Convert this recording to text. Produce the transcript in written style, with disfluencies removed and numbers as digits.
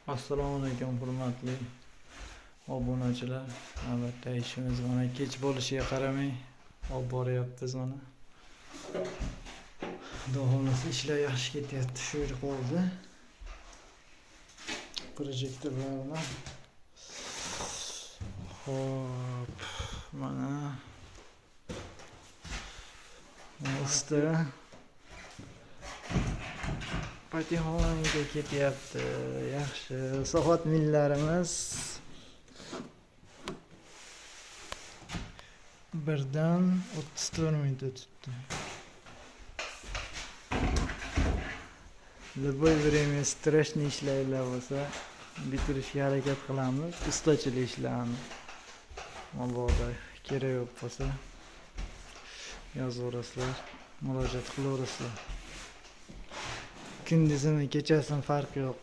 Assalomu alaykum, hurmatli obunachilar. Albatta, ishimiz mana kech bo'lishiga qaramay olib boryapmiz mana. Xudo xohlasa, ishlar yaxshi ketyapti. Shu yer qoldi. Projektorlar bilan. Xo'p, mana usta потихоньку ketyapti. Yaxshi. Soat millarimiz 1:34 o'tibdi. Любой время страшный ishlar bo'lsa, bitirishga harakat qilamiz. Ustachilik ishlarini. Mabodo kerak bo'lib qolsa, yozaverasizlar, murojaat qilaverasizlar. Kunduzimi, kechasimi farqi yo'q.